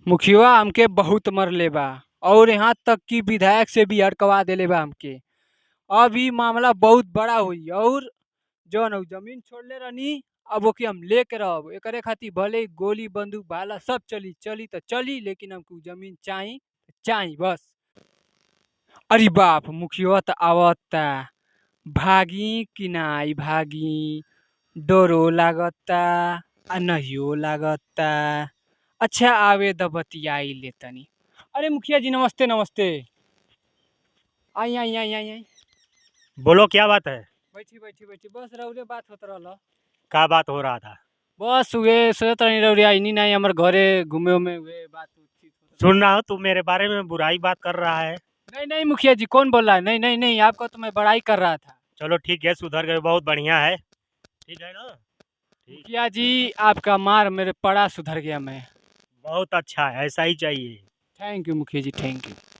मुखिया हमके बहुत मरले बा और यहाँ तक कि विधायक से भी अड़कवा देले बा हमके। अब इ मामला बहुत बड़ा होई और जौन उ जमीन छोड़ले रहनी अब ओके हम लेके रहब। एकरे खातिर भले ही गोली बंदूक भाला सब चली, चली त चली लेकिन हमके उ जमीन चाही चाही बस। अरे बाप मुखिया त आवता, भागी कि नाइ भागी, डरो लागता आ नहियो लागता। अच्छा आवे द बतियाई ले तनी। अरे मुखिया जी नमस्ते नमस्ते। आई आई आई आई आई। बोलो क्या बात है? बैठी बैठी बैठी बस रउरे बात होत रहल। का बात हो रहा था? बस उहे सोचत रहनी रउरे आइनी नाही हमर घरे घूमे उमे उहे बात उत होत। सुन रहा हूँ तू मेरे बारे में बुराई बात कर रहा है। नहीं नहीं मुखिया जी कौन बोल रहा है? नहीं नहीं नहीं, आपका तो मैं बड़ाई कर रहा था। चलो ठीक है, सुधर गए, बहुत बढ़िया है। ठीक है ना? ठीक। मुखिया जी आपका मार मेरे पड़ा सुधर गया मैं। बहुत अच्छा है, ऐसा ही चाहिए। Thank you मुखिया जी, thank you.